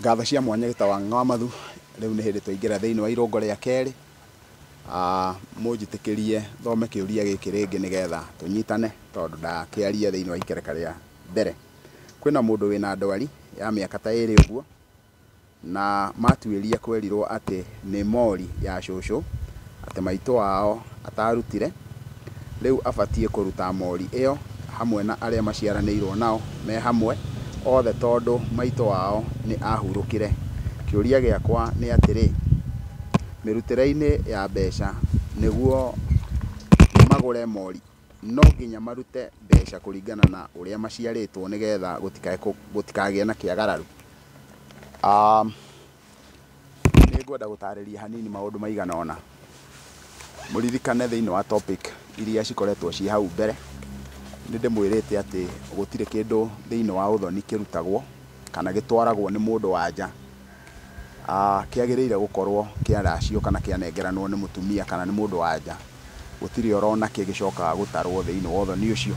Ngatho cia mwanya gĩta wa Ng'amathu, rĩu nĩ hĩndĩ twaingĩra thĩinĩ wa irũngo rĩa kerĩ. Mũnjĩtĩkĩrie thome kĩũria gĩkĩ rĩngĩ nĩgetha tũnyitane tondũ ndakĩaria thĩinĩ wa ikereka rĩa mbere. Kwĩna mũndũ wĩna ndwari ya mĩaka ta ĩrĩ ũguo, na matuĩria kwerirwo atĩ nĩ mori ya cũcũ, atĩ maitũ wao atarutire, rĩu abatiĩ kũruta mori ĩyo hamwe na arĩa maciaranĩirwo nao me hamwe othe tondũ maitũ wao nĩ ahurũkire. Kĩũria gĩakwa nĩ atĩrĩ, mĩrutĩre-inĩ ya mbeca nĩguo magũre mori no nginya marute mbeca kũringana na ũrĩa maciarĩtwo nĩgetha gũtikagĩe na kĩagararu? Nĩ ngwenda gũtarĩria hanini maũndũ maigana ũna. Mũririkane thĩinĩ wa topic iria cikoretwo ciĩ hau mbere, nĩ ndĩmwĩrĩte atĩ gũtirĩ kĩndũ thĩinĩ wa ũthoni kĩrutagwo kana gĩtwaragwo nĩ mũndũ wa nja kĩagĩrĩire gũkorwo kĩaracio kana kĩanengeranwo nĩ mũtumia kana nĩ mũndũ wa nja. Gũtirĩ oro nakĩ gĩcokaga gũtarwo thĩinĩ wa ũthoni ũcio.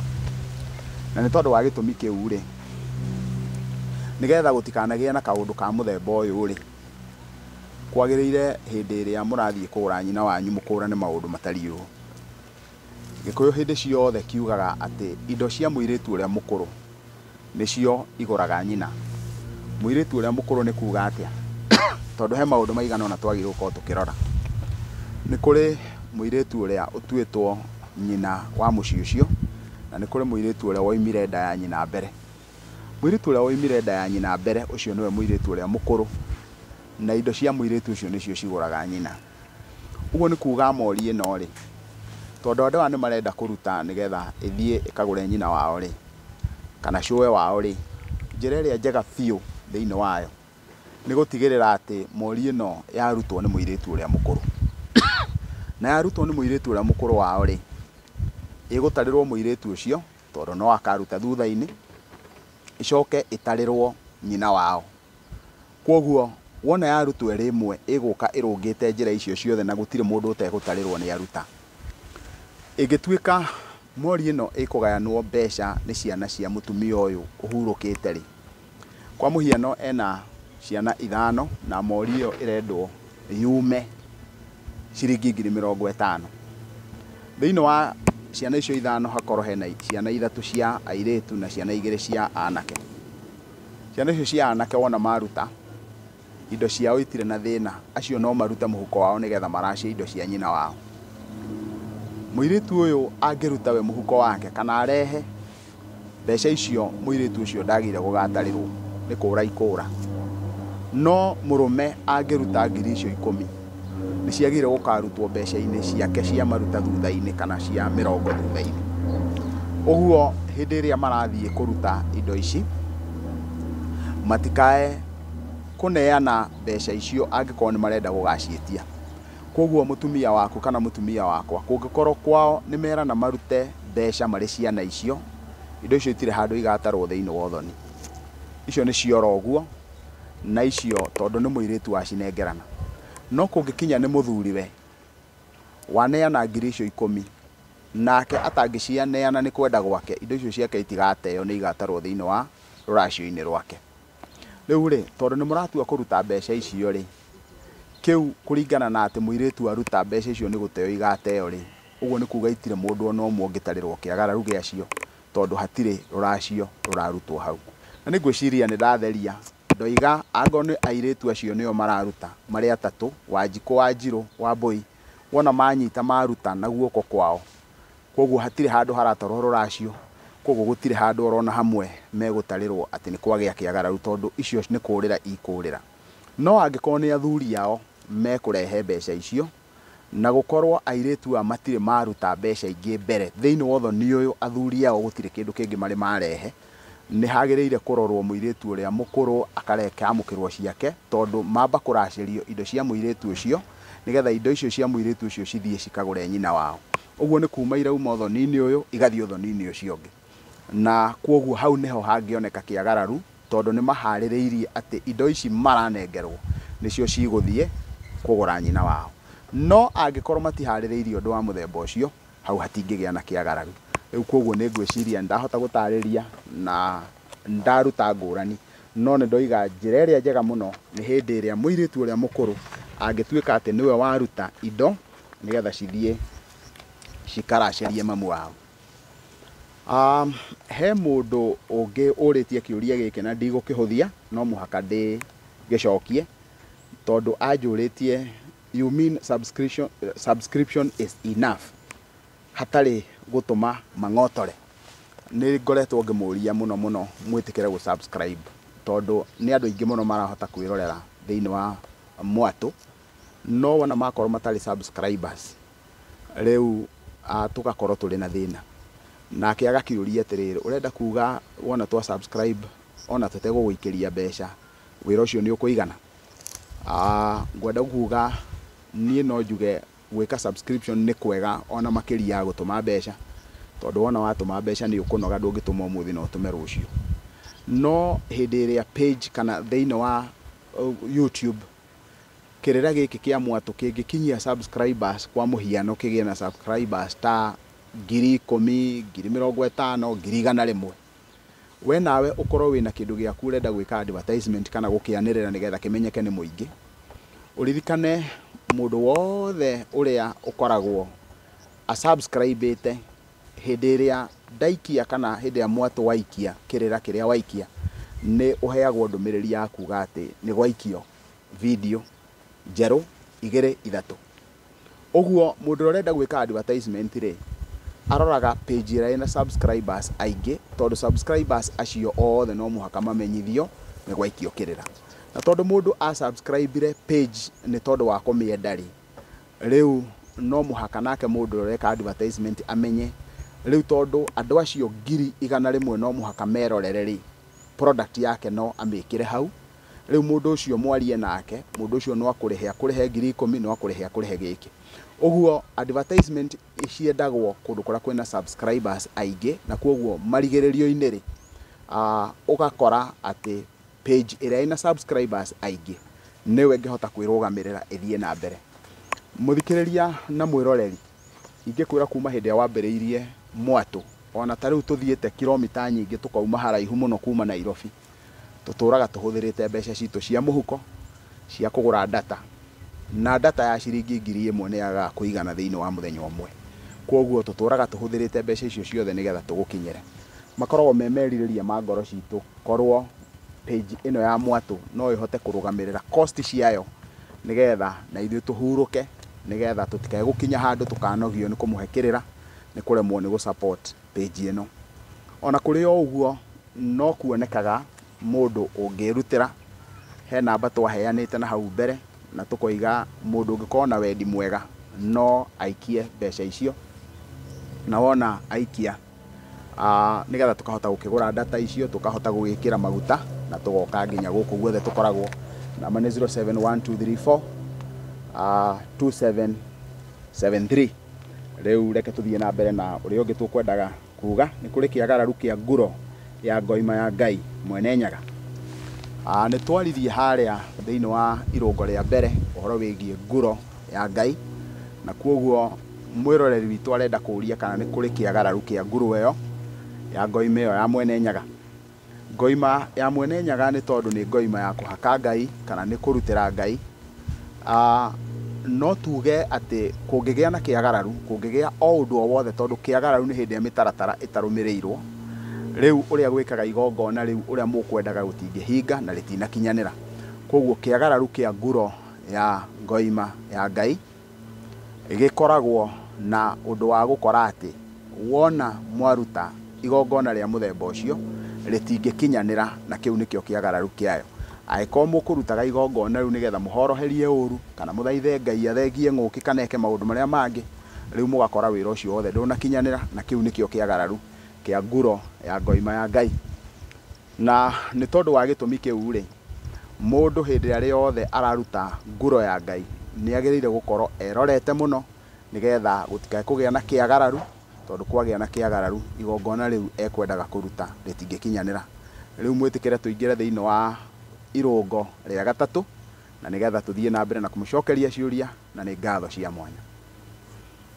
Na nĩ tondũ wa gĩtũmi kĩu rĩ, nĩgetha gũtikanagĩe na kaũndũ ka mũthemba ũyũ rĩ, kwagĩrĩire hĩndĩ ĩrĩa mũrathiĩ kũgũra nyina wanyu mũkũrane maũndũ matariĩ ũũ. Gĩkũyũ hĩndĩ ciothe kiugaga atĩ indo cia mũirĩtu ũrĩa mũkũrũ nĩcio igũraga nyina. Mũirĩtu ũrĩa mũkũrũ nĩ kuga atĩa? Tondũ he maũndũ maigana ũna twagĩrĩirwo gũkorwo tũkĩrora. Nĩ kũrĩ mũirĩtu ũrĩa ũtuĩtwo nyina wa mũciĩ ũcio, na nĩ kũrĩ mũirĩtu ũrĩa woimire nda ya nyina mbere. Mũirĩtu ũrĩa woimire nda ya nyina mbere ũcio nĩwe mũirĩtu ũrĩa mũkũrũ, na indo cia mũirĩtu ũcio nĩcio cigũraga nyina. Ũguo nĩ kuga mori ĩno rĩ, tondũ andũ aya nĩ marenda kũruta nĩgetha ĩthiĩ ĩkagũre nyina wao rĩ, kana cũwe wao rĩ, njĩra ĩrĩa njega biũ thĩinĩ wayo nĩ gũtigĩrĩra atĩ mori ĩno yarutwo nĩ mũirĩtu ũrĩa mũkũrũ. Na yarutwo nĩ mũirĩtu ũrĩa mũkũrũ wao rĩ, ĩgũtarĩrwo mũirĩtu ũcio tondũ no akaruta thutha-inĩ, ĩcoke ĩtarĩrwo nyina wao. Kwoguo wona yarutwo ĩrĩ ĩmwe ĩgũka ĩrũngĩte njĩra icio ciothe na gũtirĩ mũndũ ũtegũtarĩrwo nĩ aruta. Ĩngĩtuĩka mori ĩno ĩkũgayanwo mbeca nĩ ciana cia mũtumia ũyũ ũhurũkĩte rĩ, kwa mũhiano ena ciana ithano na mori ĩyo ĩrendwo yume ciringi ngiri mĩrongo ĩtano. Thĩinĩ wa ciana icio ithano hakorwo hena ciana ithatũ cia airĩtu na ciana igĩrĩ cia anake. Ciana icio cia anake wona maruta indo ciao itirĩ na thĩna, acio no marute mũhuko wao nĩgetha maracie indo cia nyina wao. Mũirĩtu ũyũ angĩruta we mũhuko wake kana arehe mbeca icio, mũirĩtu ũcio ndagĩrĩire gũgatarĩrwo nĩ kũra ikũra. No mũrũme angĩruta ngiri icio ikũmi, nĩ ciagĩrĩire gũkarutwo mbeca-inĩ ciake cia maruta thutha-inĩ kana cia mĩrongo thutha-inĩ. Ũguo hĩndĩ ĩrĩa marathiĩ kũruta indo ici, matikae kũneana mbeca icio angĩkorwo nĩ marenda gũgaciĩtia. Koguo mũtumia waku kana mũtumia wakwa kũngĩkorwo kwao nĩ merana marute mbeca marĩ ciana icio, indo icio itirĩ handũ igatarwo thĩinĩ wa ũthoni. Icio nĩ ciora ũguo, na icio tondũ nĩ mũirĩtu wacinengerana. No kũngĩkinya nĩ mũthuriwe waneana ngiri icio ikũmi, nake atangĩcianeana nĩ kwenda gwake, indo icio ciake itigateo nĩ igatarwo thĩinĩ wa rũracio-inĩ rwake. Rĩu rĩ, tondũ nĩ mũratua kũruta mbeca icio rĩ, kĩu kũringana na atĩ mũirĩtu aruta mbeca icio nĩ gũteo igateo rĩ, ũguo nĩ kuga itirĩ mũndũ ona ũmwe ũngĩtarĩrwo kĩagararu gĩacio tondũ hatirĩ rũracio rũrarutwo hau. Na nĩ ngwĩciria nĩ ndatheria ndoiga angorwo nĩ airĩtu acio nĩo mararuta marĩ atatũ, Wanjikũ, Wanjirũ, Wambũi, wona manyita maruta na guoko kwao, koguo hatirĩ handũ haratarwo rũracio, koguo gũtirĩ handũ orona hamwe megũtarĩrwo atĩ nĩ kwagĩa kĩagararu tondũ icio nĩ kũrĩra ikũrĩra. No angĩkorwo nĩ athuri ao mekũrehe mbeca icio, na gũkorwo airĩtu aya matirĩ maruta mbeca ingĩ mbere thĩinĩ wa ũthoni ũyũ, athuri ao gũtirĩ kĩndũ kĩngĩ marĩ marehe, nĩ hagĩrĩire kũrorwo mũirĩtu ũrĩa mũkũrũ akarekamũkĩrwo ciake, tondũ mamba kũracĩrio indo cia mũirĩtu ũcio nĩgetha indo icio cia mũirĩtu ũcio cithiĩ cikagũre nyina wao. Ũguo nĩ kuma irauma ũthoni-inĩ ũyũ igathiĩ ũthoni-inĩ ũcio ũngĩ. Na kwoguo hau nĩho hangĩoneka kĩagararu, tondũ nĩ maharĩrĩirie atĩ indo ici maranengerwo nĩcio cigũthiĩ kũgũra nyina wao. No angĩkorwo matiharĩrĩirie ũndũ wa mũthemba ũcio, hau hatingĩgĩa na kĩagararu. Rĩu kwoguo nĩ ngwĩciria ndahota gũtarĩria na ndaruta ngũrani. No nĩ ndoiga njĩra ĩrĩa njega mũno nĩ hĩndĩ ĩrĩa mũirĩtu ũrĩa mũkũrũ angĩtuĩka atĩ nĩwe waruta indo nĩgetha cithiĩ cikaracĩrie mamu wao. He mũndũ ũngĩ ũrĩtie kĩũria gĩkĩ na ndigũkĩhũthia, no mũhaka ndĩgĩcokie, tondũ anjũrĩtie you mean subscription is enough, hatarĩ gũtũma mang'otore. Nĩ ngoretwo ngĩmũria mũno mũno mwĩtĩkĩre gũ subscribe, tondũ nĩ andũ aingĩ mũno marahota kwĩrorera thĩinĩ wa mwatũ, no wona makorwo matarĩ subscribers rĩu tũgakorwo tũrĩ na thĩna. Nake agakĩũria atĩrĩrĩ, ũrenda kuga wona twa subscribe ona tũtegũgũikĩria mbeca wĩra ũcio nĩ ũkũigana? Ngwenda kuga niĩ no njuge gwĩka subscription nĩ kwega ona makĩria ya gũtũma mbeca, tondũ wona watũma mbeca nĩ ũkũnoga, ndũngĩtũma ũmũthĩ na ũtũme rũciũ. No hĩndĩ ĩrĩa page kana thĩinĩ wa YouTube kĩrĩra gĩkĩ kĩa mwatũ kĩngĩkinyia subscribers kwa mũhiano, kĩgĩe na subscribers ta 10,000, 50,000, 100,000, we nawe ũkorwo wĩna kĩndũ gĩaku ũrenda gwĩka advertisement kana gũkĩanĩrĩra nĩgetha kĩmenyeke nĩ mũingĩ, ũririkane mũndũ wothe ũrĩa ũkoragwo asubscribĩte hĩndĩ ĩrĩa ndaikia kana hĩndĩ ĩrĩa mwatũ waikia kĩrĩra kĩrĩa waikia, nĩ ũheagwo ndũmĩrĩri ya kuga atĩ nĩ gwaikio video njerũ 2 3. Ũguo mũndũ ũrĩa ũrenda gwĩka advertisement rĩ, aroraga page ĩrĩa ĩna subscribers aingĩ, tondũ subscribers acio othe no mũhaka mamenyithio nĩ gwaikio kĩrĩra. Na tondũ mũndũ a subscribe page nĩ tondũ wa kũmĩenda rĩ, rĩu no mũhaka nake mũndũ ũrĩa ũreka advertisement amenye rĩu, tondũ andũ acio 100,000 no mũhaka merorere rĩ, product yake no amĩkĩre hau. Rĩu mũndũ ũcio mwarie nake, mũndũ ũcio no akũrĩhe akũrĩhe 10,000, no akũrĩhe akũrĩhe gĩkĩ. Ũguo advertisement ciendagwo kũndũ kũrĩa kwĩna subscribers aingĩ, na kwoguo marigĩrĩrio-inĩ rĩ, ũgakora atĩ page ĩrĩa ĩna subscribers aingĩ nĩwe ĩngĩhota kwĩrũgamĩrĩra ĩthiĩ na mbere. Mũthikĩrĩria na mwĩroreri, ingĩkwĩra kuma hĩndĩ ĩrĩa wambĩrĩirie mwatũ, ona ta rĩu tũthiĩte kilomita nyingĩ tũkauma haraihu mũno kuma Nairobi, tũtũraga tũhũthĩrĩte mbeca citũ cia mũhuko cia kũgũra data, na data ya ciringi 1,000 nĩ yagaga kũigana thĩinĩ wa mũthenya ũmwe. Kwoguo tũtũraga tũhũthĩrĩte mbeca icio ciothe nĩgetha tũgũkinyĩre. Makoragwo me merirĩria ma ngoro citũ korwo page ĩno ya mwatũ no ĩhote kũrũgamĩrĩra cost ciayo, nĩgetha na ithuĩ tũhurũke, nĩgetha tũtikae gũkinya handũ tũkanogio nĩ kũmũhe kĩrĩra, nĩ kũremwo nĩ gũ support page ĩno. Ona kũrĩ o ũguo no kuonekaga mũndũ ũngĩrutĩra, he namba twaheanĩte na hau mbere na tũkoiga mũndũ ũngĩkorwo na wendi mwega no aikie mbeca icio, na wona aikia nĩgetha tũkahota gũkĩgũra data icio, tũkahota gũgĩkĩra maguta na tũgoka nginya gũkũ guothe tũkoragwo. Namba nĩ 071234 2773. Rĩu reke tũthiĩ na mbere na ũrĩa ũngĩ tũkwendaga kuga. Nĩ kũrĩ kĩagararu kĩa nguro ya ngoima ya Ngai Mwene Nyaga. Nĩ twaririe harĩa thĩinĩ wa irũngo rĩa mbere ũhoro wĩgiĩ nguro ya Ngai, na kwoguo mwĩroreri witũ arenda kũũria kana nĩ kũrĩ kĩagararu kĩa nguro ĩyo ya ngoima ĩyo ya Mwene Nyaga. Ngoima ya Mwene Nyaga nĩ tondũ nĩ ngoima ya kũhaka Ngai kana nĩ kũrutĩra Ngai. No tuge atĩ kũngĩgĩa na kĩagararu, kũngĩgĩa o ũndũ o wothe, tondũ kĩagararu nĩ hĩndĩ ya mĩtaratara ĩtarũmĩrĩirwo, rĩu ũrĩa gwĩkaga igongona rĩu ũrĩa mũkwendaga gũtingĩhinga na rĩtinakinyanĩra. Kwoguo kĩagararu kĩa nguro ya ngoima ya Ngai gĩkoragwo na ũndũ wa gũkora atĩ wona mwaruta igongona rĩa mũthemba ũcio rĩtingĩkinyanĩra, na kĩu nĩkĩo kĩagararu kĩayo. Angĩkorwo mũkũrutaga igongona rĩu nĩgetha mũhoroherie ũru kana mũthaithe Ngai athengie ng'ũki kana eke maũndũ marĩa mangĩ, rĩu mũgakora wĩra ũcio wothe ndũnakinyanĩra, na kĩu nĩkĩo kĩagararu kĩa nguro ya ngoima ya Ngai. Na nĩ tondũ wa gĩtũmi kĩu rĩ, mũndũ hĩndĩ ĩrĩa yothe araruta nguro ya Ngai nĩ agĩrĩire gũkorwo erorete mũno nĩgetha gũtikae kũgĩa na kĩagararu, tondũ kwagĩa na kĩagararu igongona rĩu ekwendaga kũruta rĩtingĩkinyanĩra. Rĩu mwĩtĩkĩre tũingĩre thĩinĩ wa irũngo rĩa gatatũ, na nĩgetha tũthiĩ na mbere na kũmũcokeria ciũria, na nĩ ngatho cia mwanya.